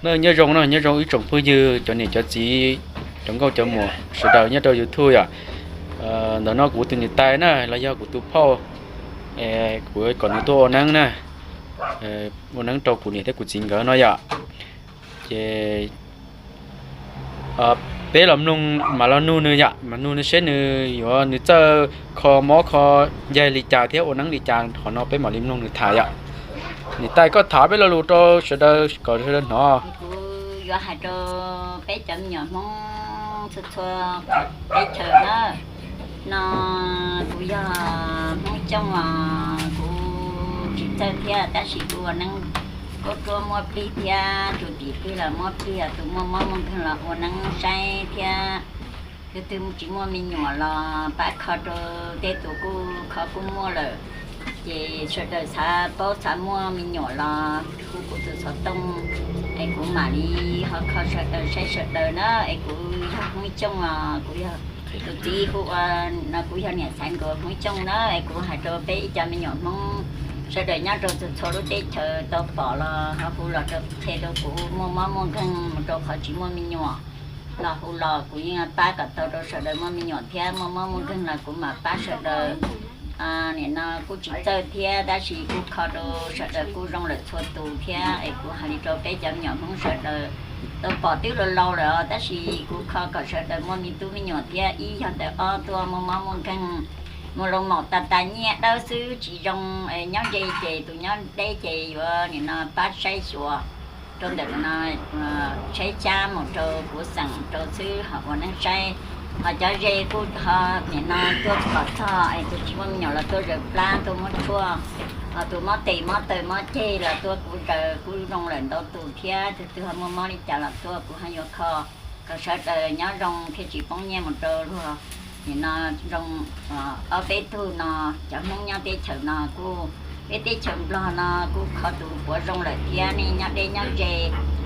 Nyob zoo no, nyob zoo ib tsoom phooj ywg, cov niam cov txiv, cov nkauj cov muam sawv daws nyob rau YouTube yom. Ntawm no kuv tus niam tais na los yog kuv tus phauj, kuv kom nws tuaj ua neeb na, ua neeb rau kuv niam thiab kuv txiv nkawd no yom. Ces peb los mloog, mam los nug nws yom, mam nug nws seb nws yuav, nws txawj kho mob kho ncaig li cas thiab ua neeb li cas, qhov no peb mam li mloog nws tham yom. Niam tais, koj tham peb lo lus rau sawv daws kom sawv daws hnov. Kuv yuav hais rau peb cov me nyuam Hmoob txhua txhua teb chaws na, no kuv yog Hmoob Cooj os, kuv tsis txawj thiab tab sis kuv ua neeb, kuv tuaj muab plig thiab tus tim plig los muab plig, tus muaj mob muaj nkeeg los ua neeb saib thiab. Tus twg tsis muaj me nyuam los pab kho rau, tej tus kuj kho kuj muaj lawm. Ces sawv daws xav paub xav muaj me nyuam los hu kuv tus xov tooj, es kuv mam li ho kho sawv daws saib sawv daws na. Es kuv yog Hmoob Cooj os, kuv yog tus txiv hu ua, no kuv yog niam Xaiv Nkuas Hmoob Cooj na. Es kuv hais rau peb ib co me nyuam Hmoob sawv daws nyob rau txhua txhua lub teb chaws tau pom los ho hu los rau, qhia rau kuv muaj mob muaj nkeeg mus rau qhov tsis muaj me nyuam los hu los kuv yeej pab kom tau rau sawv daws muaj me nyuam thiab, muaj mob muaj nkeeg los kuv mam pab sawv daws. Nim no kuj tsis txawj thiab tab sis kuj kho rau sawv daws kuj zoo lawm txhua tus thiab. Es kuv hais li rau peb cov me nyuam Hmoob sawv daws, tau pom twb laus laus lawm os tab sis kuv kho kom sawv daws muaj me tub me nyuam thiab. Ib yog ntawm ob tuaj muaj mob muaj nkeeg, mus loo maum tas tas nyiaj dawb xwb tsis zoo, nyob ze ces tus nyob deb ces yuav nim no pab saib xyuas rau ntawm no, saib xyab mus rau kuv xeem rau xwb ho ua neeb saib. Ho cov ze kuj ho nim no tuaj kom txog es tus tsis muaj me nyuam los tuaj zaws plab tuaj muab tshuaj, ho tus mob tes mob taw mob ceg los tuaj kuv zaws kuj zoo lawm ntau tus thiab. Tus twg ho muaj mob li cas los tuaj kuv ho yuav kho kom sawv daws nyob zoo thiaj tsis poob nyiaj mus rau luag. Nim no zoo ob peb tug no, cov Hmoob nyob teb chaws no kuj, peb teb chaws Nplog no kuj kho tus puav zoo lawm thiab. Nej nyob deb nyob ze,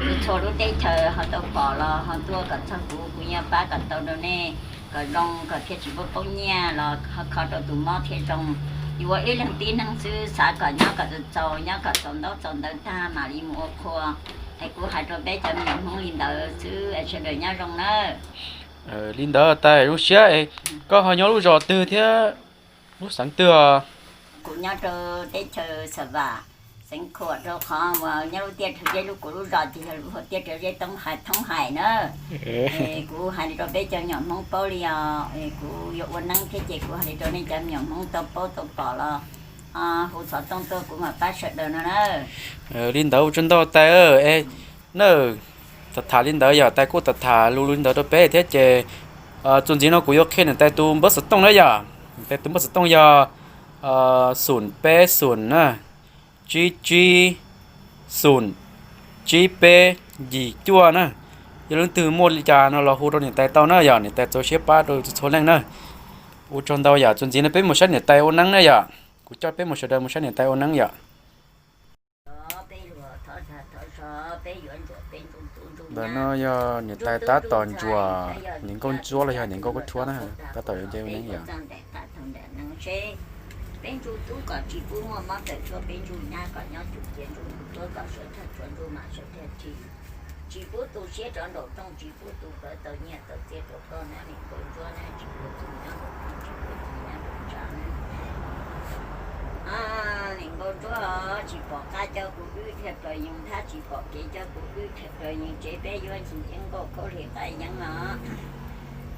txhua txhua lub teb chaws ho tau pom los ho tuaj kom txog kuv, kuv yeej pab kom tau rau nej kom zoo kom thiaj tsis poob poob nyiaj los ho kho rau tus mob thiaj zoo. Yuav ib leeg tib neeg xwb, xav kom nyob kom txaus txaus, nyob kom txaus ntaub txaus ntawv tag mam li mus ua qhua. Es kuv hais rau peb cov me nyuam Hmoob li ntawd xwb es sawv daws nyob zoo nawb. Li ntawd tas zoo siab. Koj ho nyob lub zos twg thiab lub xeev twg os? Kuv nyob rau teb chaws Xa Vam, xeev Khuam, rau qhov uas nyob lub tiaj rhawv zeb, lub kuv lub zos ces yog lub tiaj rhawv zeb Thoob Hais, Thoob Hais na. Kuv hais li rau peb cov me nyuam Hmoob paub li os, kuv yuav ua neeb thiab ces kuv hais li rau nej cov me nyuam Hmoob tau paub tau pom los hu xov tooj tuaj kuv mam pab sawv daws no na. Li ntawd ua tsaug ntau tas. Es na, tham tham li ntawd yog tas kuj tham tham lus li ntawd rau peb thiab ces txuas ntxiv no kuv yuav qhia niam tais tus npawb xov tooj na yom. Niam tais tus npawb xov tooj yog xoom peb xoom na, tsib tsib xoom, tsib peb yim cuaj na. Yog leej twg muaj li cas no los hu rau niam tais tau na yom, niam tais txaus siab pab rau txhua txhua leej na. Ua tsaug ntau yom, txuas ntxiv no peb mus saib niam tais ua neeb na yom. Kuv coj peb mus sawv daws mus saib niam tais ua neeb yom. Ntawm no yog niam tais tab tom ntsuas niam nkauj ntsuab los yog niam nkauj kuj tshuab na, tab tom yuav nce ua neeb yom. Peb ntsuj tub kom tsis pub muaj mob tawm tuaj, peb ntsuj nyab kom nyob tsum cia ntsuj mus tuab kom sawv tshaj tshuav ntsuj mas sawv tshaj tshis. Tsis pub tu siab rov nraum rooj, tsis pub tu plawv tau nyiaj tau txiaj rau koj na niam nkauj ntsuab na, tsis pub tu nyob nraum rooj, tsis pub tu nyob nraum tsav na. Niam nkauj ntsuab, tsis pom qab coj kuv wb dhia plaws yees nthab, tsis pom kev coj kuv wb dhia plaws yees tsev, peb yuav ncig yeeb nkaus khaub lig qaib yeeb os.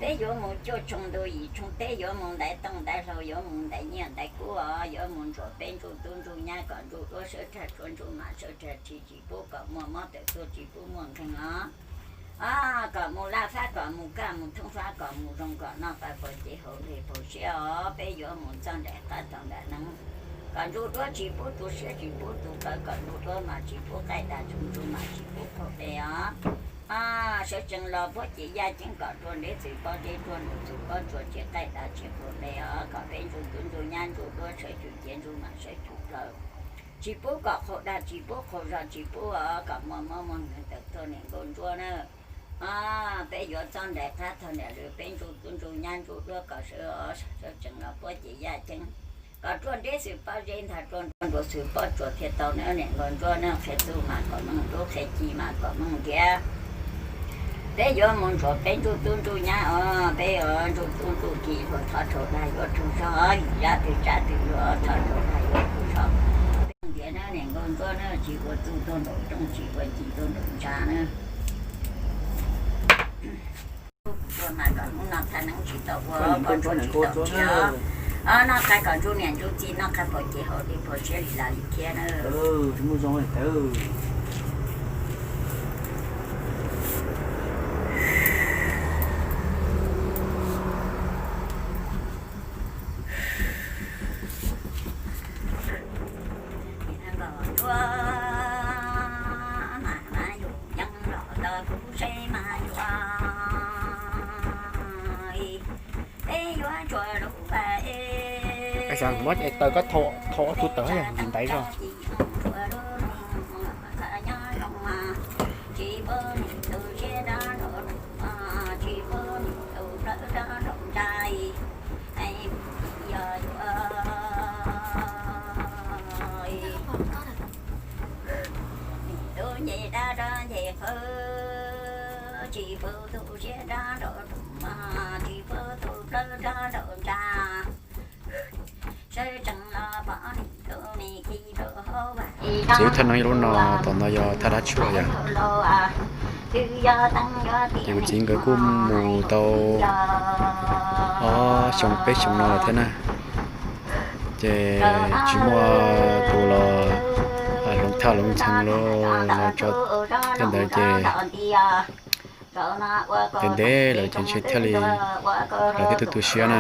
Peb yuav mus cuaj tshooj ntu yim tshooj teb, yuav mus ntaiv tooj ntaiv hlau, yuav mus ntaiv nyiaj ntaiv kub os, yuav mus ntsuas peb ntsuj tub ntsuj nyab kom ntsuj duab sawv tshaj tshuav ntsuj mas sawv tshaj tshis, tsis pub kom muaj mob tawm tuaj, tsis pub muaj nkeeg os. Kom mus laj fab kom mus kaj, mus thoob fab kom mus zoo, kom noj qab pov cev haus lig paug siab os. Peb yuav mus txog nraim qab thaum nram neeb, kom ntsuj duab tsis pub tu siab tsis pub tu plawv, kom ntsuj duab mas tsis pub qaij tas tshooj ntsuj mas tsis pub qaug qe os. Sawv tsees los puab ces yaj ceeb kom rua ntev txwm pob zeb ruaj ntuj txwm pob tsuas tsis qaij tas tsis qaug qe os. Kom peb ntsuj tub ntsuj nyab ntsuj duab sawv tsum cev ntsuj mas sawv tsum plawv. Tsis pub kom qaug dag, tsis pub qaug zog, tsis pub kom muaj mob muaj nkeeg tawm tuaj niam nkauj ntsuab na. Peb yuav txog nraim qab thaum nram lwm, peb ntsuj tub ntsuj nyab ntsuj duab kom sawv, sawv tsees los puab ces yaj ceeb. Kom ruaj nreb xwm pob zeb ntag, ruaj nruab xwm pob tsuas thiaj tau na, niam nkauj ntsuab na, qhia txuj mas kom meej ntub, qhia ci mas kom meej ntiav. Peb yuav mus ntsuas peb ntsuj tub ntsuj nyab os, peb yuav ntsuj tub ntsuj ki luag thov rau dag yuav rau zog, yim zaj twg tsab twg luag thov rau dag yuav rau zog. Peb ntiav na, niam nkauj ntsuab na, tsis ua txuj tuaj nraum rooj, tsis ua ci tuaj nraum ntsa na. Ua mas kom hnub no txhaj neeb tsis tau ua, poj ntsuag tsis tau nrhiav. Noj qab kom ntsuj niam ntsuj txiv, noj qab pom kev haus dej pom siab li laj li thiab na. Muab cai taws koj thau ob tug tawv ntawd zog. Txiv thaj no lub no, tom no yog thaj dab tshuaj yom. Ces kuv txiv nkawd kuj mus tau ob xyoo peb xyoo no lawm thiab na. Ces tsis muaj tus los hloov thaj hloov txheej los tso thiab ntawd ces ntev ntev lawm ces ntshe thiaj li lawv thiaj tu tu siab na.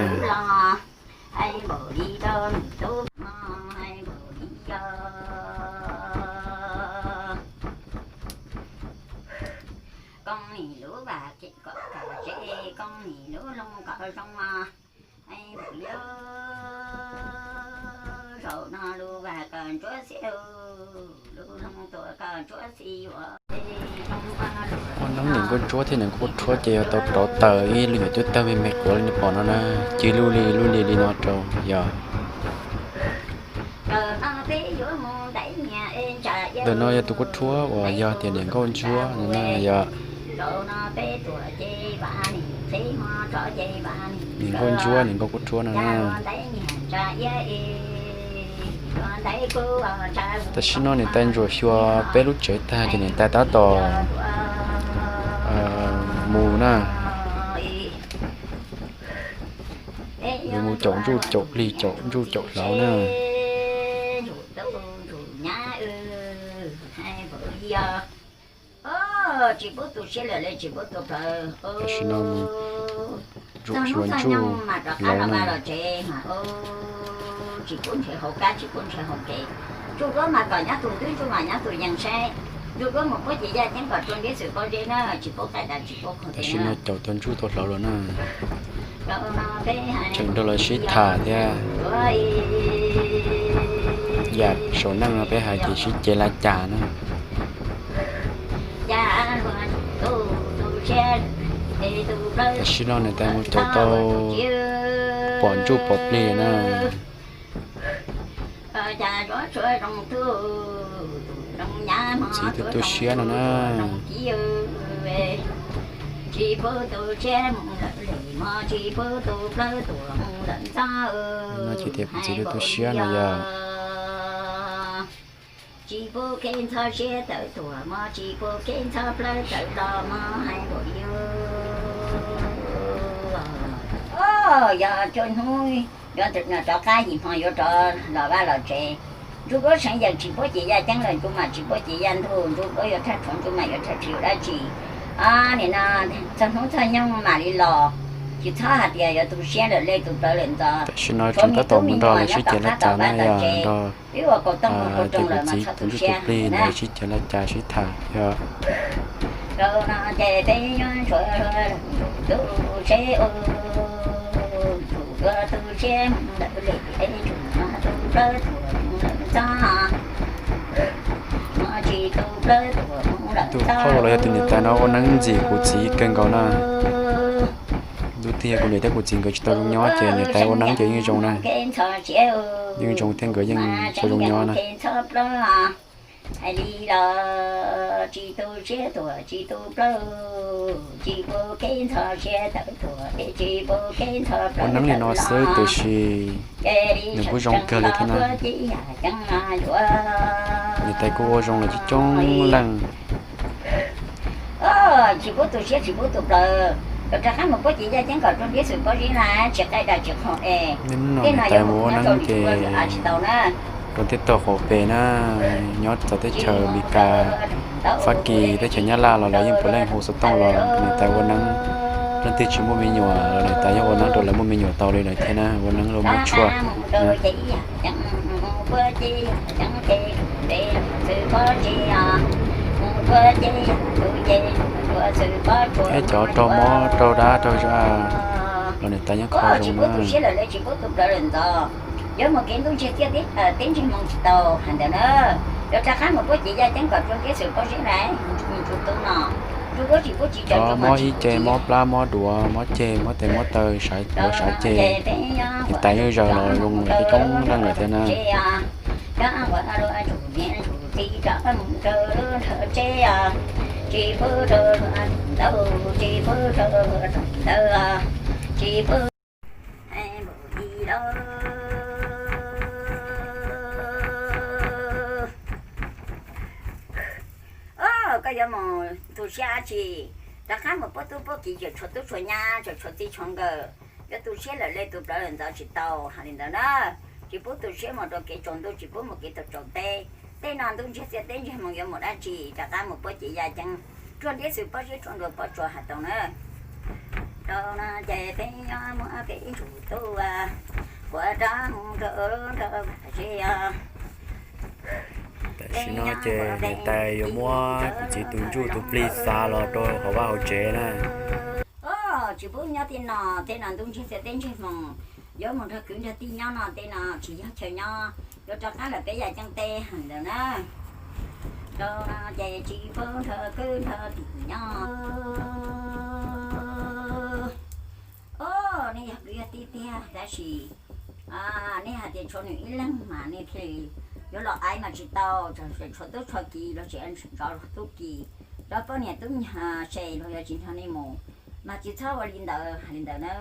Ua neeb niam nkauj ntsuab thiab niam nkauj rhuab ces yuav tau rauv taws ib lub nyuam cub tawg me me quav li nej pom no na, ci lub li lub li li no rau yog. Ntawm no yog tus kuj rhuab uas yog tias niam nkauj ntsuab no na yog. Niam nkauj ntsuab, niam nkauj kuj rhuab no na. Tam sim no niam tais ntsuam xyuas peb lub tsev tag ces niam tais tab tom mus na. Yuav mus caum ntsuj caum plig, caum ntsuj caum hlauv na. Tam sim no ntsuj xyuas ntsuj hlauv na. Tam sim no caum tau ntsuj tau hlauv lawm na. Tseem nrog lawv sib tham thiab. Yam saum neej no peb hais tias sib cev laj cas na. Tam sim no niam tais mus caum tau pom ntsuj pom plig na. Txiv tu tu siab no na. No ces tias txiv tu tu siab no yog. Yog cov hnub yuav rov qab yim hmo yuav rov los vaj los tsev. Ntsuj duab seev yees tsis paub ces yaj ceeb lawm, ntsuj mas tsis paub ces yaj ntug, ntsuj duab yuav thaj tshuav ntsuj mas yuav thaj tsis yuav dab tsi. Nim no txog hnub txog nyoog mam li los, tsis txhob hais tias yuav tu siab lawm lej tu plawv lawm ntxov. Tam sim no tseem tab tom mus nrog lawv sib cev laj cas na, yog nrog tus txiv tus ntsuj tus plig ntawd sib cev laj cas sib tham yog. Tus phauj los yog tus niam tais no ua neeb ntxim kuv txiv kawg nkaus na. Ntu Twb yog kuv niam thiab kuv txiv nkawd tsis tau zoo nyob ces niam tais ua neeb ces yeej zoo na. Yeej zoo thiab nkawd yeej tsis zoo nyob na. Hais li los tsis tu siab tuag tsis tu plaub, tsis pub kev ntxhov siab tawv tuag, tsis pub kev ntxhov plaub. Ua neeb li no xwb tiam sis nws kuj zoo kawg li thiab na. Niam tais kuj ua zoo los coob coob leej. Tsis pub tu siab tsis pub tu plaub, rov qab mus puab cev yaj ceeb kom rua ntiab xwm pob zeb na, tsis qaij dag tsis qhoom es. Niaj hnub no niam tais mus ua neeb ces rau ntiaj teb tog qaum pem na, nyob txawv teb chaws Amelikas, Fab Kis, teb chaws Nyab Laj los lawv yeej puav leej hu xov tooj los niam tais ua neeb. Leej twg tsis muaj me nyuam los niam tais yeej ua neeb rau lawv muaj me nyuam tau li lawm thiab na, ua neeb los muab tshuaj. Thiab cov rau mob rau dab rau zaj los niam tais yeej kho zoo na. Yuav mus kev ntuj ntsiag txiaj teb ntsiag hmoo tsis tau hais ntawd na. Yuav rov qab mus puab cev yaj ceeb kom rua ntiab xwm pob zeb na, mus tsuag tub no. Cov mob ib ce, mob plab mob duav, mob ceg mob tes mob taw, sawv duav sawv ceg, niam tais yeej zaws los zoo lawm coob leej lawm thiab na. Koj yuav mus tu siab dab tsi? Rov qab mus puab tub puab kiv, tseem tshuav tub tshuav nyab, tseem tshuav txij tshuav nkawm. Yuav tu siab lawm le, tu plaub lawm ntxov tsis tau hais li ntawd na. Tsis pub tu siab mus rau kev tsaus ntuj, tsis pub mus kev tau tsaus teb. Tej no ntuj ntsiag txiaj teb ntsiag hmoo, yuav mus dab tsi? Rov qab mus puab cev yaj ceeb, rua ntiab xwm pob zeb, rua nruas pob tsuas hais tau na. Rau no ces peb nyob muab peb ib ntsuj tub ua, kuv rov mus rau nram zeb os. Tam sim no ces niam tais yuav muab kuv txiv tus ntsuj tus plig xa los rau hauv vaj hauv tsev na. Tsis pub nyob tej no, tej no ntuj ntsiag txiaj teb ntsiag hmoo, yuav mus nrog kwv nrog tij nyob no, tej no tsis yog chaw nyob, yuav rov qab lawm peb yaj ceeb teb hais ntawd na. Rau no ces tsis pub nrog kwv nrog tij nyob. Nej yog kwv yog tij tiag tab sis nej hais tias tshuav nws ib leeg mas nej thiaj li yuav los aiv mas tsis tau, tshuav tub tshuav kiv los tsis tsov tub kiv, tshuav poj niam tub nyuag se los yuav tsis nrog nej mus, mas tsis txhob ua li ntawd hais li ntawd na.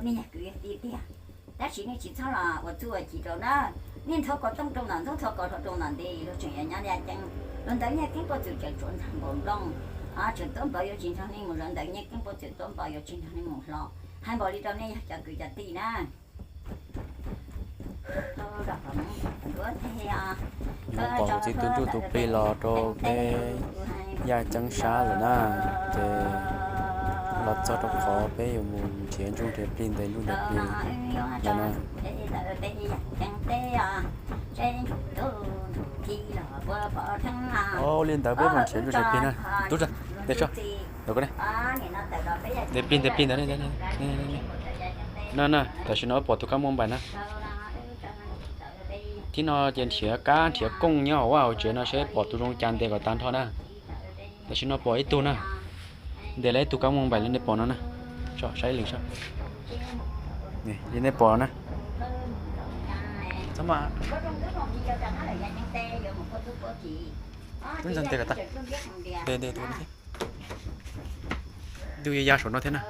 Nej yog kwv yog tij tiag tab sis nej tsis txhob los ua txuj ua ci rau na. Nej nthuav kaus tooj rau ntawm ntug, nthuav kaus hlau rau ntawm ntej, luag tseem yuav nyob yaj ceeb. Luag ntawd nyiaj keeb puab txwm tseem tshuav nrag npaum nplooj, tseem tuab npaws yuav tsis nrog nej mus, luag ntawd nyiaj keeb puab txwm tuab npaws yuav tsis nrog nej mus hlo. Hais npaum li rau nej yog cov kwv cov tij na. Yuav pom kuv txiv tus ntsuj tus plig los rau peb yaj ceeb sab lawm na, ces los txog rau qhov peb yuav mus nrhiav ntsuj nrhiav plig, ntes ntsuj ntes plig lawm na. Ua li ntawd peb mus nrhiav ntsuj nrhiav plig na. Tub, ntes tso, ntes plig, ntes plig ntawd. Na, tam sim no pom tus kab moos npaim na. Thib no ces nrhiav kab nrhiav kooj nyob hauv vaj hauv tsev no seb pom tus zoo cas ntes kom tag nrho na. Tam sim no pom ib tug na, ntes lawm ib tug kab moos npaim li nej pom no na. Saib ib lwm saib li nej pom na. Tub ntxawg ntes kom tag. Ntes ntes tus no thiab. Ntuj ya ya saum no thiab na.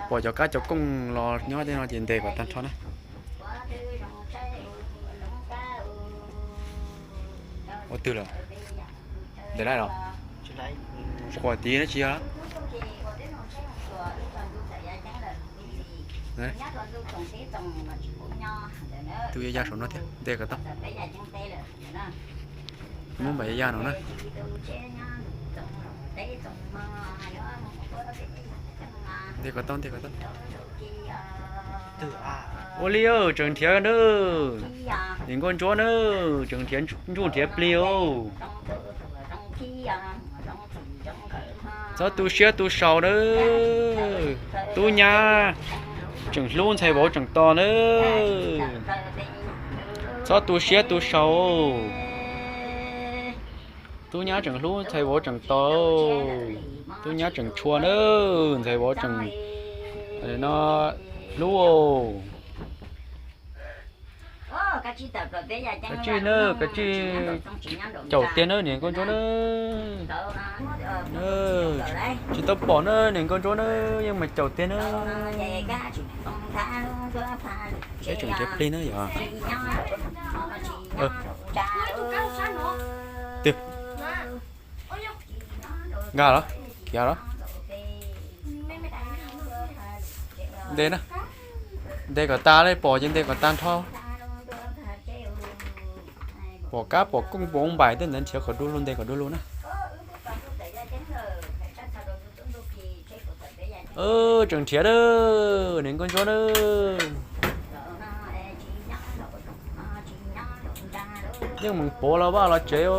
Pom cov kab cov kooj los nyob tej no ces ntes kom tag nrho na. Ua twg lawm? Ntes lawm los? Quas tid na tsis yog. Ntuj ya ya saum no thiab, ntes kom tau. Muab npaim ya ya no na. Ntes kom tau, ntes kom tau. Ua li tseem nrhiav na. Nim nkuaj ntsuab na, tseem nrhiav ntsuj nrhiav plig os. Txhob tu siab tu saud na. Tub nyab tseem hlub ntxhais vauv tseem tos na. Txhob tu siab tu saud. Tub nyab tseem hlub ntxhais vauv tseem tos. Tub nyab tseem tshua na. Ntxhais vauv tseem No hlub, kav tsij na, kav tsij caum tiag na niam nkauj ntsuab na. Tsis tau pom na niam nkauj ntsuab na, yeej mas caum tiag na. Peb tseem nrhiav plig na yog. Twg? Nkag los, yog los. Ntes na, ntes kom tas li, pom ces ntes kom tas nrho. Pom kab pom kooj pom npaim tej ntawd nrhiav kom du lug, ntes kom du lug na. Tseem nrhiav na, niam nkauj ntsuab na. Yeej meem pov los vaj los tsev os.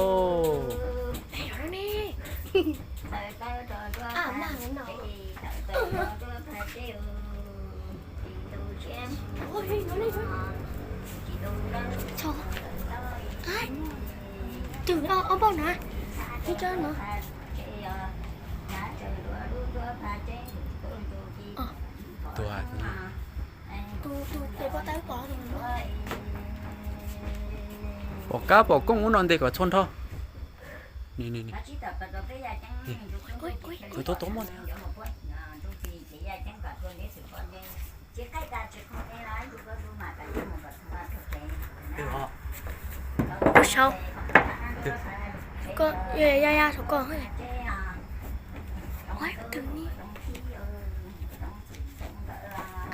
Twb ob npaug na, ib co no. Tuag. Tus tus tes poj tawb pov. Pom kab pom kooj ub no ntes kom txhua nrho. Tus tub tub muaj thiab. Tus sau. Koj ya ya saum koj. Tus ni.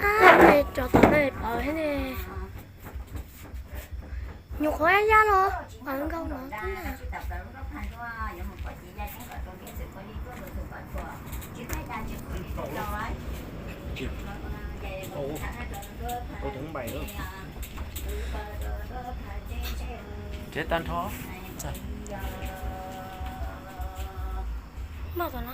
Ab, tso tom no pawv thiab ne. Nyuam qhuav ya los pawv nkaus no thiab na. Tsev tag nrho. Noj tom no.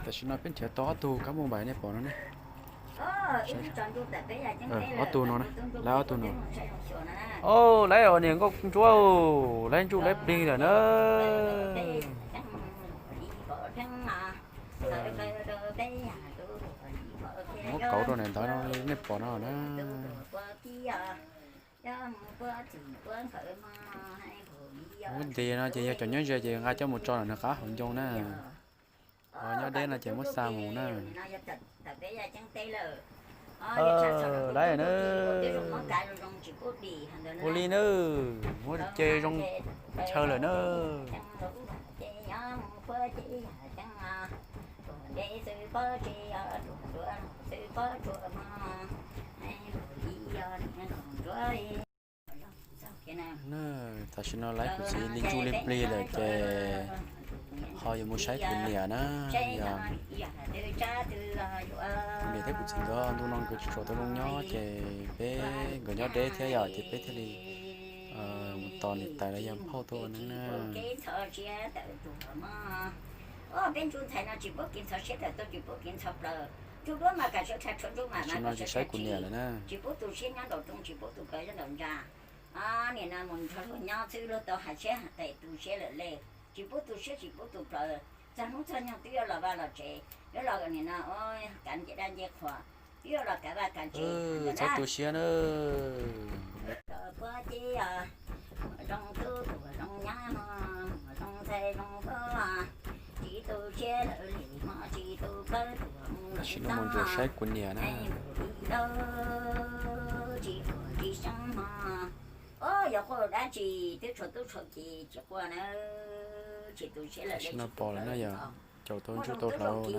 Tam sim no peb nrhiav tau ob tug kab npauj npaim nej pom no ne. Ob tug no na, lawv ob tug no. Au, lawv os niam nkauj ntsuab, lawv ntsuj lawv plig lawm na. Muab kauv rau niam ntawd no nej pom no na. Muab ntes no ces yog cov nyob ze ces nqa coj mus tso nram nws qab hauv ncoo na. Ho nyob deb no ces muab xa mus na. Lawv na, ua li na, muab ce zoo chaw lawm na. Tam sim no lawv kuv txiv li ntsuj li plig lawm ces ho yuav mus saib kuv niam na. Yog kuv niam thiab kuv txiv nkawd ntu no nkawd tsis tshua tau zoo nyob ces peb, nkawd nyob deb thiab yom, ces peb thiaj li mus tos niam tais los yog phauj tuaj ua neeb na. Peb ntsuj ntxhais no tsis pub kev ntxhov siab tawm tuaj, tsis pub kev ntxhov plaws. Ntsuj duab mas kam sawv tha tshuav ntsuj mam mas kam sawv tha tsis, tsis pub tu siab nyob nraum rooj, tsis pub tu plaws nyob nraum ntsa. Nim no mus nrog luag nyob xwb, luag tau hais siab hais qis tu siab lawm le. Tsis pub tu siab tsis pub tu plaws, txog hnub txog nyoog twb yuav los vaj los tsev, yuav los nim no kav nce dab nce qhua, twb yuav los kav vaj kav tsev. Txhob tu siab na. Puab ces zoo tub tuam zoo nyab mog, zoo ntxhais zoo nkauj, tsis tu siab lawm li mog, tsis tu plaws tuam mus lawm txog. Saib kuv niam na. Tsis quaj tsis seeb mog. Os, yog quaj dab tsi, twb tshuav tub tshuav ki tsis quaj na. Tsis tu siab lawm, tsis tu plaws lawm. Caum tau ntsuj tau hlauv na,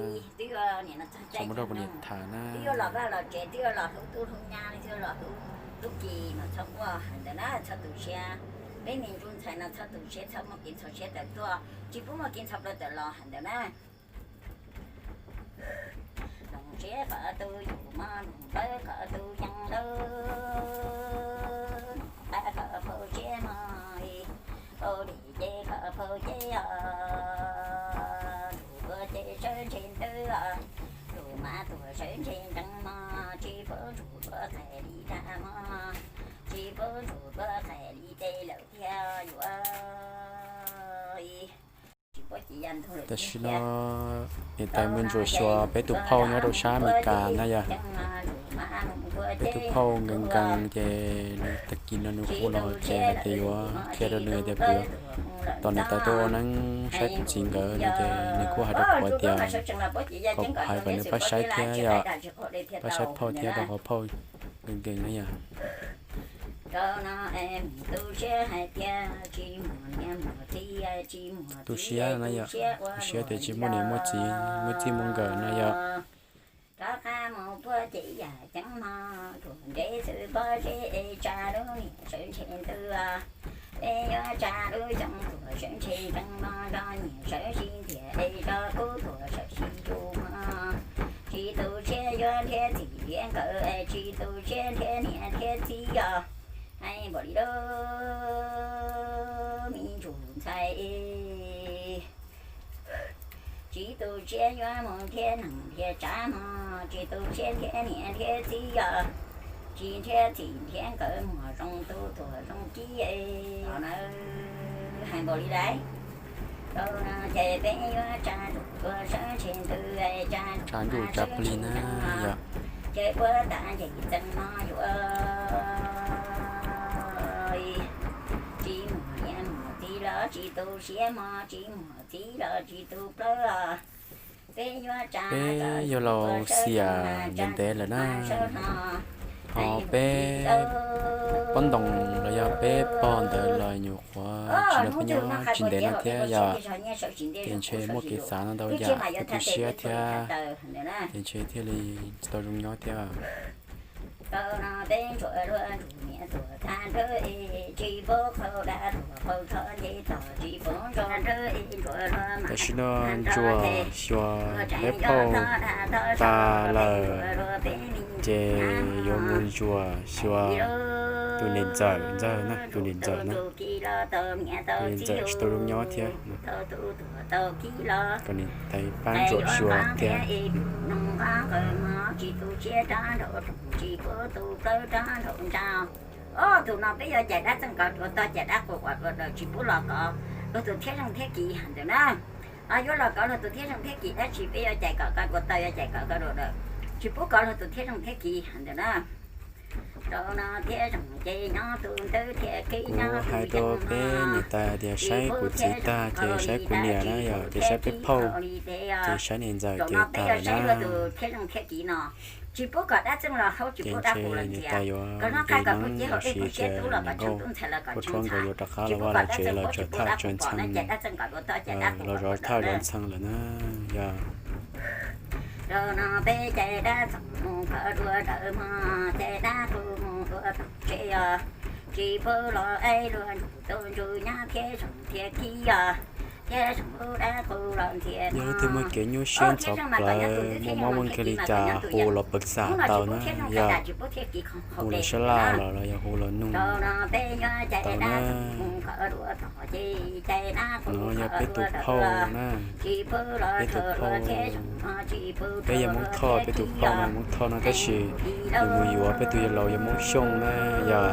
txhob mus nrog kuv niam tham na. Twb yuav los vaj los tsev, twb yuav los hlub tub hlub nyab, twb yuav los hlub tub ki mas txhob quaj heev ntawd na, txhob tu siab. Peb me ntsuj ntxhais no txhob tu siab, txhob muaj kev ntxhov siab tawm tuaj, tsis pub muaj kev ntxhov plaws tawm los heev ntawd na. Noog siab kom tu yus mog, noog dawb kom tu yeeb dawb, noog dawb kom paub siab mog, paub li ces Tam sim no niam tais Muaj Ntsuam xyuas peb tus phauj nyob rau sab Amelikas na yom. Peb tus phauj nkees nkees ces tag kis no nws hu los ces hais tias yuav qhia rau nws tias kuv yuav tos niam tais tuaj ua neeb saib kuv txiv nkawd no ces nws kuj hais rau kuv tias kom kuv hais kom nws pab saib thiab yom, pab saib phauj thiab rau qhov phauj nkees nkees na yom. Tu siab na yom, tu siab tias tsis muaj niam muaj txiv, muaj txij muaj nkawm na yom. Rov qab mus puag ces yam ceeb no, ruam ntev xwb pob zeb es tsa lub niam sawv ntshe ntws. Peb yuav tsa lub xyoo tuaj sawv ntshe ceeb no, nrog nyiam sawv sib ntiag es rov kub tuaj sawv sib ntsuj mog. Tsis tu siab yuav nrhiav txij nrhiav nkawm es tsis tu siab nrhiav niam nrhiav txiv os. Hais npaum li lub me ntsuj ntxhais, tsis tu siab yuav mus nrhiav neeg nrhiav tsav mog, tsis tu siab nrhiav niam nrhiav txiv os. Tsis nrhiav txij nrhiav nkawm muag zoo tu tuag zoo kib es os na. Hais npaum li lawm. Rau no ces peb yuav tsa ntsuj tuaj sawv ntshe ntws, tsa ntsuj tsa plig na yom. Ces puag ta nce txeeg no yuav tsis muaj niam muaj txiv los tsis tu siab mog, tsis muaj txiv los tsis tu plawv os. Peb yuav tsa, peb yuav laus xiam ntev ntev lawm na. Ho peb pob ntoos los yog peb pog ntawd los nyuam qhuav tsis los peb nyob tsis ntev no thiab yom. Ces ntshe muaj kev xav no ntau yam tu tu siab thiab, ces ntshe thiaj li tsis tau zoo nyob thiab. Tam sim no Ntsuag xyuas peb phauj tas lawm, ces yuav mus ntsuas xyuas tus niam ntxawm ntxawg na, tus niam ntxawm na. Tus niam ntxawm tsis tau zoo nyob thiab. Kom niam tais pab ntsuas xyuas thiab. Tus no peb yuav cais dab txeej kov dua tog, cais dab quas quas dua dawm, tsis pub los kov luag tus thiab zeej thiab kiv heev ntawm na. Yuav los kov luag tus thiab zeej thiab kiv tab sis peb yuav cais kom koj dua tog, yuav cais kom koj dua dawm, tsis pub kov luag tus thiab zeej thiab kiv heev ntawm na. Rau no thiab zeej ces nyob tus ntawd thiaj qhib nyob. Kuv hais rau peb niam tais tias saib kuv txiv tag ces saib kuv niam na yom, ces saib peb phauj, ces saib niam ntxawm ces tag lawm na. Tsis pub kom dab txeej los haub, tsis pub dab quas los ntxias. Koj noj qab koj pub cev hauv dej pub siab tub los kom tsheej tub ntxhais los kom tsheej ntxhais. Tsis pub kom dab txeej paub tsis pub dab quas pom no ces dab txeej kom dua tog ces dab quas kom dua dawm na. Rau no peb cais dab txeej mus kov dua dawm mog, cais dab quas mus dua tom tsev os. Tsis pub los ev luag ntsuj tu ntsuj nyab thiab zeej thiab kiv os, thiab zeej pub dab quas los ntxias. Yog leej twg muaj kev nyuaj siab ntxhov plawv, muaj mob muaj nkeeg li cas hu los pawg xam tau na yom. Hu los sab laj los los yog hu los nug tau na. No yog peb tus phauj na, peb tus phauj, peb yog Hmoob Thoj, peb tus phauj no Hmoob Thoj no tab sis nws mus yuav peb tus yawg laus yog Hmoob Xyooj na yom.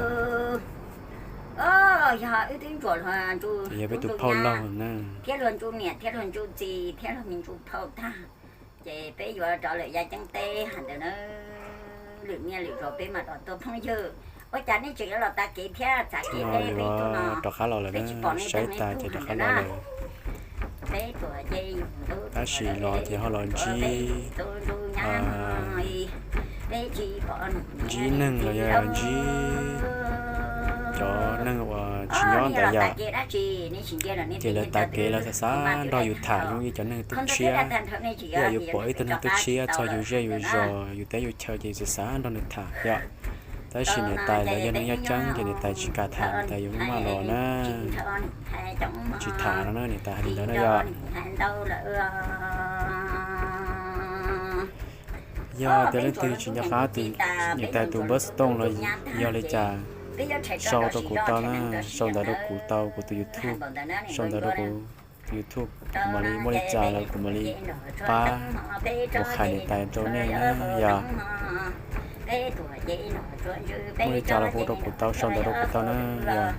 Ces yog peb tus phauj laug na. Thiab luag ntsuj niam thiab luag ntsuj txiv thiab luag me ntsuj phauj tag, ces peb yuav rov lawm yav ceeb teb heev ntawm na. Lwm niaj lwm zaus peb mam rov tuaj phooj ywg. Ua cas nej tseem yuav los tav kev thiab txav kev deb peb tuaj no? Rov qab los lawm na, saib tas ces rov qab los lawm. Tab sis los ces ho los ntsib, ntsib neeg los yog ntsib cov neeg uas tsis nyob ntawd yom. Ces lawv tav kev lawv xav xav nrog yus tham zoo li cov neeg tub tshiab. Ib yam yus pom ib tug neeg tub tshiab txog yus zej yus zos yus teb yus chaw ces yus xav xav nrog nws tham yom. Tab sis niam tais lawv yog neeg nyob ceeb ces niam tais tsis kam tham, niam tais yuav maj los na. Tsis tham no na, niam tais hais li ntawd na yom. Yog tias leej twg tsis nco qab niam tais tus npawb xov tooj los yog li cas, sau rau kuv tau na, sau ntawv rau kuv tau, kuv tus YouTube, sau ntawv rau kuv tus YouTube, kuv mam li muaj li cas los kuv mam li pab mus qhia niam tais rau nej na yom. Peb tuag ces ib nom tsuav ntsws, muaj li cas los hu rau kuv tau, sau ntawv rau kuv tau na yom.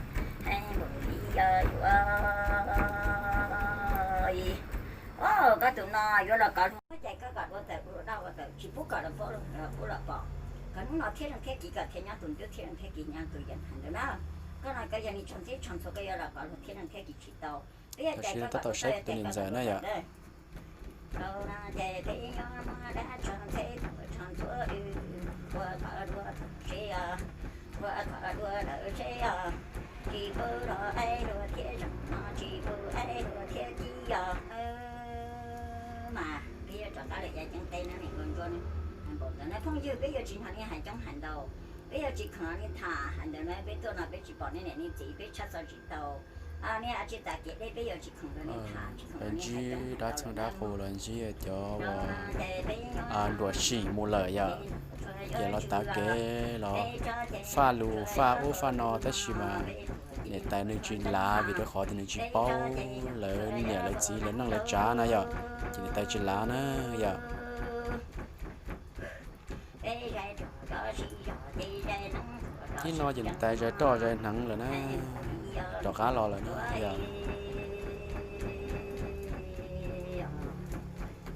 Koj tus no yuav los kov hlua ces koj kom dua tawm ua dau tawm, tsis pub kom los pom, pub los pom. Koj hnub no thiab zoo thiab kiv kom thiaj nyob tus ncuab thiab zoo thiab kiv nyob tus yam hais ntawd na. Koj no koj yog li tsho ntxhib tsho ntxhua, koj yuav los kov hlua thiab zoo thiab kiv tsis tau. Peb yog cais koj kom tus ntxawm na yom. Ces peb yuav muab dab tsho ntxhib tsho ntxhua, ua kov dua seb os, ua kov dua lawm seb os, tsis pub los aib dua thiab zoo no, tsis pub aib dua thiab kiv os. Mas peb yuav rov qab lawm yav ceeb teb na, nim nkaus ntsuab npaum ntawd na phooj ywg, peb yuav tsis hnov li hais coob hais ntau, peb yuav tsis khoom li tham hais ntawd na, peb tuaj no peb tsis pom nej niam nej txiv, peb tshaj xov tsis tau. Nej tsis tas kev deb, peb yuav tsis khoom li tham, tsis khoom li hais coob hais ntau lawm na. Ntsib dab txeeb dab qus los ntsib cov uas nruam sim mus lawm yom, ces los tav kev los faj lus faj ub faj no, tab sis mas niam tais nws tsis lav vim rau qhov tias nws tsis paub lawv niam lawv txiv lawv neej lawv tsav na yom, ces niam tais tsis lav na yom. Ib no ces niam tais zais roj zais hneev lawm na, rov qab los lawm na yom.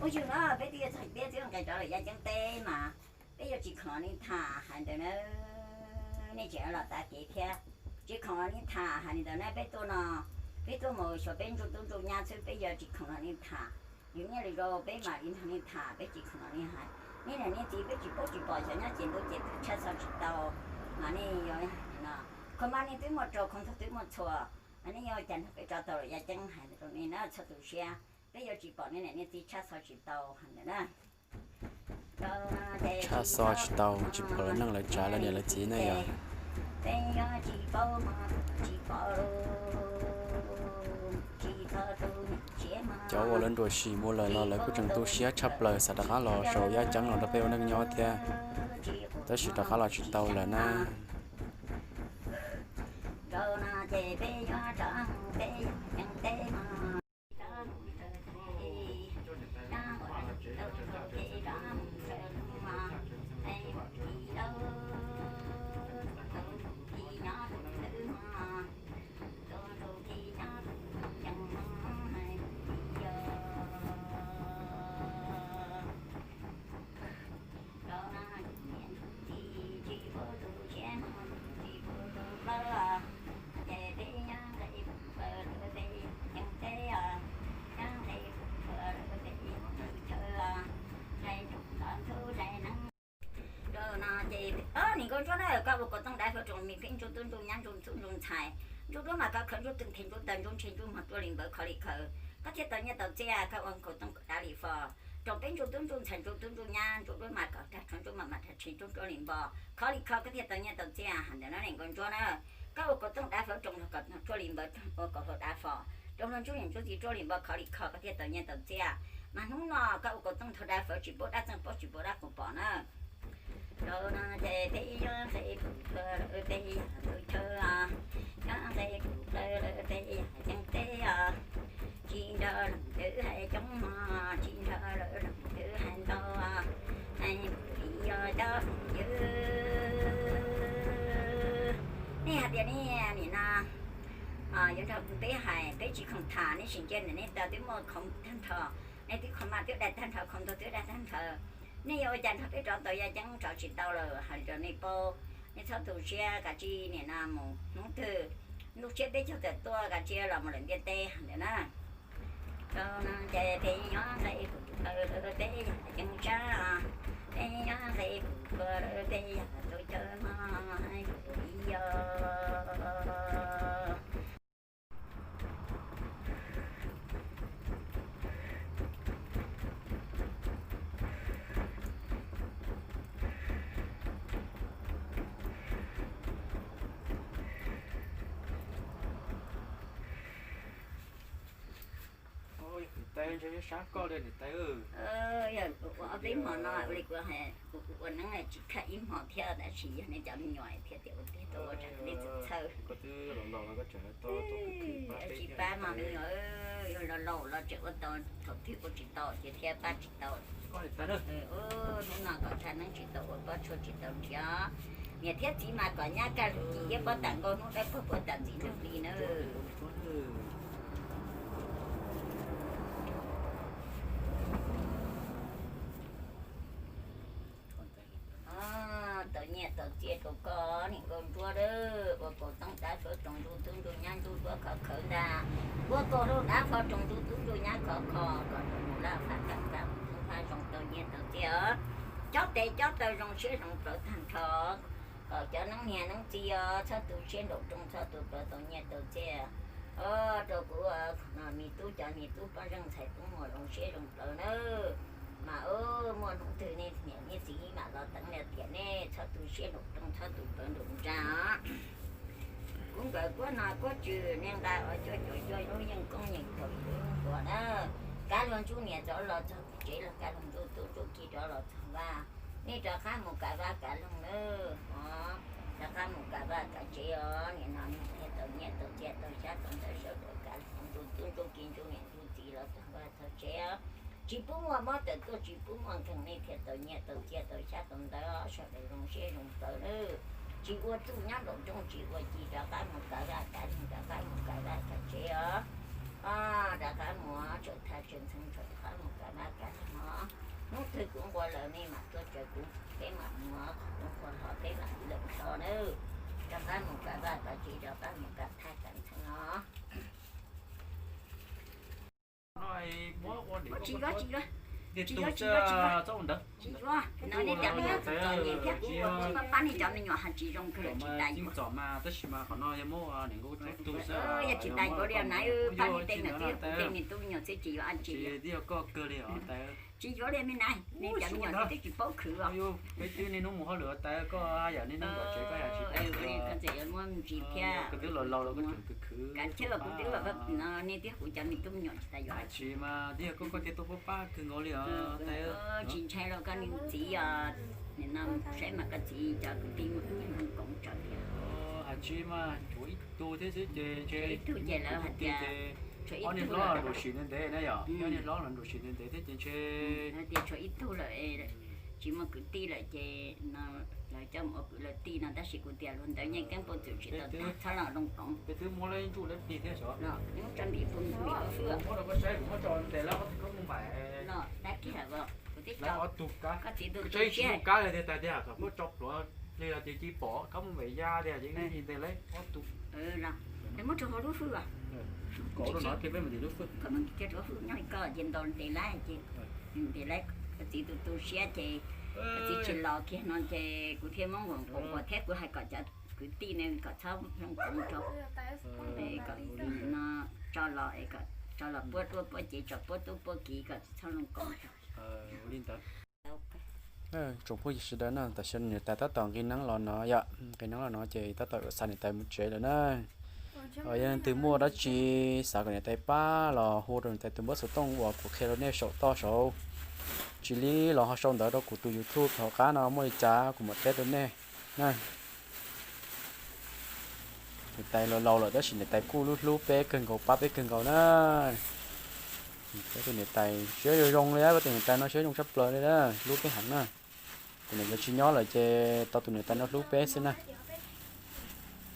Phooj ywg na, peb twb yuav txog peb twb nqes rov lawm yav ceeb teb mas peb yuav tsis khoom li tham hais ntawd na. Nej tseem los tav kev thiab, tsis khoom li tham hais li ntawd na, peb tuaj no, peb tuaj mus xyuas peb ntsuj tub ntsuj nyab xwb, peb yuav tsis khoom li tham. Yus nyiaj lwm zaus peb mam li nrog nej tham, peb tsis khoom li hais. Nej niam nej txiv peb tsis paub tsis pom, xyov nyob ces ntuj ces twb tshaj xov tsis tau. Mas nej yuav no, kho mas nej twb muaj raug, kho ntxog twb muaj txhua, mas nej yuav ua cas nrog peb rov tau lawm yav ceeb hais rau nej na, txhob tu siab, peb yuav tsis pom nej niam nej txiv tshaj xov tsis tau hais ntawd na. Tshaj xov tsis tau, tsis pom lawv neej lawv tsav lawv niam lawv txiv ne yom. Cov uas lawv nruam sim mus lawm los lawv kuj tseem tu siab tshaj plaws xav rov qab los saum yaj ceeb los nrog peb ua neej nyob thiab, tab sis rov qab los tsis tau lawm na. Rau no ces, o, nim nkaus ntsuab na, koj ua kaus tooj dai fawv roos mis pheej ntsuj tub ntsuj nyab ntsuj ntxhais, ntsuj duab mas koj khawv ntsuj twm nthe ntsuj taw ntsuj ntshai ntsuj mog tuaj li npawv khov li khawv, koj thiaj tau nyiaj tau txiaj, koj ua kaus tooj dai li fo, roos peb ntsuj tub ntsuj ntxhais ntsuj tub ntsuj nyab ntsuj duab mas kom rag tsho ntsuj mas mas rag tshee ntsuj tuaj li npo, khov li kho koj thiaj tau nyiaj tau txiaj hais ntawd na nim nkaus ntsuab na. Koj ua kaus tooj dai fawv roos los kom tuaj li npawv, ua kaus hlau dai fo, roos hluas ntsuj niam ntsuj txiv tuaj li npo khov li kho koj thiaj tau nyiaj tau txiaj. Mas hnub no koj ua kaus tooj thaum dai fawv tsis pub dab txeej paub tsis pub dab qus pom na. Rau no ces peb yuav nqe pum plaws lawm peb yam tus chaw, yuav nqe pum plaws lawm peb yam ceeb teb os. Tsis nrog leej twg hais coob mog, tsis nrog leej twg hais ntau, hais li yog cov phooj ywg. Nej hais tias nej nim no yuav nrog peb hais, peb tsis khoom tham, nej sim cia ntawm nej tau twb muaj khoom tag nrho, nej twb khoom mas twb dai tag nrho, khoom ntau twb dai tag nrho. Nej yuav ua cas nrog peb rov tau yaj ceeb rov tsis tau lawm hais rau nej paub. Nej txhob tu siab, kav tsij nim no mus hnub twg ntuj tshiab peb caug tawm tuaj kav tsij los mus lawm ntiaj teb hais ntawd na. Rau no ces peb nyob nqe pum plaws lawm peb yam ceeb tsab, peb nyob nqe pum plaws lawm peb yam tus chaw mog, hais li yog. Niam tais, ntshe sab koj li niam tais. Yog kuv ua ob peb hmo no ua li kuv hais, kuv ua neeb tsis khaj ib hmo thiab, tab sis yog nej cov me nyuam thiab tias ua teb tau ua tsam nej txawj Koj twb laus laus los koj tseem tau tsis pab mas me nyuam, yog laus laus los tseem ua tau, thaum twg ua tsis tau ces thiaj pab tsis tau. Hnub no kom tshav neeb tsis tau ua, pob tsuas tsis tau nrhiav, niam thiab txiv mas kom nyab kaj lug ci iab pob tag nkaus hnub dawb paug puag tam ntxim nrog li nawb. Tau nyiaj tau txiaj rau koj niam nkauj ntsuab lawm, ua kaus toob dab suav tsoos ntsuj tub ntsuj nyab ntsuj duab khov khawv ntag, ua kaus rau dab qho tsoos ntsuj tub ntsuj nyab khov kho, kom rau mus laj fab kaj kaj mus tub fab zoo tau nyiaj tau txiaj os. Cob tes cob taw zoo siab zoo plawv tag nrho, kom cov neeb niam neeb txiv os txhob tu siab nraum rooj txhob tu plawv tau nyiaj tau txiaj. Rau kuv me tub cov niam tub poj zeej ntxhais tub muam zoo siab zoo plawv nawb. Mas muaj hnub twg nej niam nej txiv mam los teev nej tias nej txhob tu siab nraum rooj txhob tu plawv nraum ntsa. Kuv nkawd kuab no kuab tswv nej nqa ua cuaj cuaj cuaj lub yeej koob yeej thaum ib lub ntuas na. Kab luag ntsuj niam rov los txog tsev los kab luag ntsuj tub ntsuj kiv rov los txog vaj. Nej rov qab mus kav vaj kav loog nawb os, rov qab mus kav vaj kav tsev os. Nim no nej thiaj tau nyiaj tau txiaj tau xyab tau ntawv sawv daws kav loog ntsuj tub ntsuj kiv ntsuj niam ntsuj txiv los txog vaj txog tsev os. Tsis pub muaj mob tawm tuaj tsis pub muaj nkeeg nej thiaj tau nyiaj tau txiaj tau xyab tau ntawv sawv daws zoo siab zoo plawv nawb. Tsis ua txuj nyob nraum rooj tsis ua ci rov qab mus kav vaj kav loog rov qab mus kav vaj kav tsev os. Rov qab mus tsaws thaj tsaws ntxhee rov qab mus kav vaj kav loog os. Hnub twg kuv nqua lawm nej mam tuaj tsaws kuv, peb mam mus qhov rooj qhov hlo peb mam li lawm hlo nawb. Rov qab mus kav vaj kav tsev rov qab mus kav thaj kav ntxhee os. Tsis yuav, tsis yuav, tsis yuav, tsis yuav, tsis yuav. No nej cov me nyuam txom nyem thiab, pab nej cov me nyuam hais tsis zoo kawg lawm tsis tas yuav. Yog tsis tas yuav li na, pab nej tej me nyuam twb kuv tej me tub me nyuam xwb tsis yuav dab tsi. Tsis yuav li me na, nej cov me nyuam twb tsis paub khwv os. Peb twb niaj hnub mus hauj lwm tas koj yam niaj hnub kom tsev koj yam tsis paub khwv. Koj twb laus laus los koj tseem khwv khwv. Kav tsij los kuv twb los, nej twb kuv cov me tub me nyuam tsis tas yuav. Hais tsis mas twb yog koj koj thiaj tuaj pab pab kawg nkaus li os. Tsis ntshai los koj niag txiv os, nim no saib mas koj txiv cov kwv tij muaj ib nyuag koom tsawv thiab. Hais tsis mas tshuav ib tug thiab xwb ces ntshe ib tug ces lawv hais tias tshuav ib tug, ob niag hlob los nruam sim ntev ntev na yom, ob niag hlob los nruam sim ntev ntev thiab ces ntshe hais tias tshuav ib tug lawm, tsis muaj kwv tij lawm ces no lawv coj mus ua kwv ua tij no tab sis kuv tias luag ntawd yeej keeb puas txwm tsis tau tag txhob los zoo koom. Peb twb muab lawv ntsuj lawv plig thiab xyov. Los muab tso npis pus npis lub fwj. Muab rau koj saib kuv muab tso ntes lawv ob tug kab mus npaim. Los dab kiag lawm os, kuv twb tso ob tug kab, koj txiv tus tsis muaj kab li tiag tiag kom muab tso pluav li los ces cia pom kab mus npaim ya tiag ces nteg lawv ob tug. Los muab rau hauv lub fwj os. Kom rau no ces peb mus tim lub fwj. Koj muab rau hauv fwj nyob li koj ces ntaus ntes lawv ces ntes lawv, koj txiv tus tu siab ces koj txiv tsis los kiag no ces kuv thiaj muab nquam nquam nquam thiab kuv hais kom cov kwv tij ne kom txhob zoo koom rau, kom no tso los, tso los puab duab puab cev tso puab tub puab kiv kom txhob zoo koom rau. Tsoom phooj ywg sawv daws na, tam sim no niam tais tab tom nqis neeb los no yom, nqis neeb los no ces tab tom yuav xa niam tais mus tsev lawm na. Yog leej twg muaj dab tsi xav kom niam tais pab los hu rau niam tais tus npawb xov tooj uas kuv qhia rau nej saum toj saud, tsis li los ho sau ntawv rau kuv tus YouTube hauv qab no muaj li cas kuv mam teb rau nej na. Niam tais laus laus lawm tab sis niam tais kuj hlub hlub peb kawg nkaus pab peb kawg nkaus na. Peb tus niam tais siab zoo zoo li, peb tus niam tais no siab zoo tshaj plaws li na, hlub peb heev na. Tus niam tais tsis nyob lawm ces tau tus niam tais no hlub peb xwb na.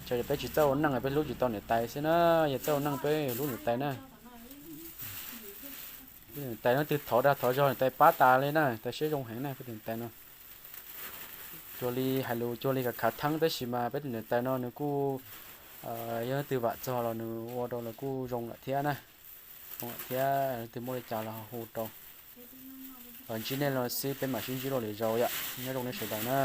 Txawm peb tsis txawj ua neej peb hlub tsis tau niam tais xwb na, yog txawj ua neej peb hlub niam tais na. Peb tus niam tais no twb thov dag thov zog niam tais pab tas li na, niam tais siab zoo heev na peb tus niam tais no. Cuag li hais lus cuag li khav khav theeb tab sis mas peb tus niam tais no nws kuj yog leej twg vam txog los nws ua rau los kuj zoo lawm thiab na. Zoo lawm thiab leej twg muaj li cas los hu rau. Ntsib nej los xwb peb mam sib ntsib dua lwm zaus yom, nyob zoo nej sawv daws na.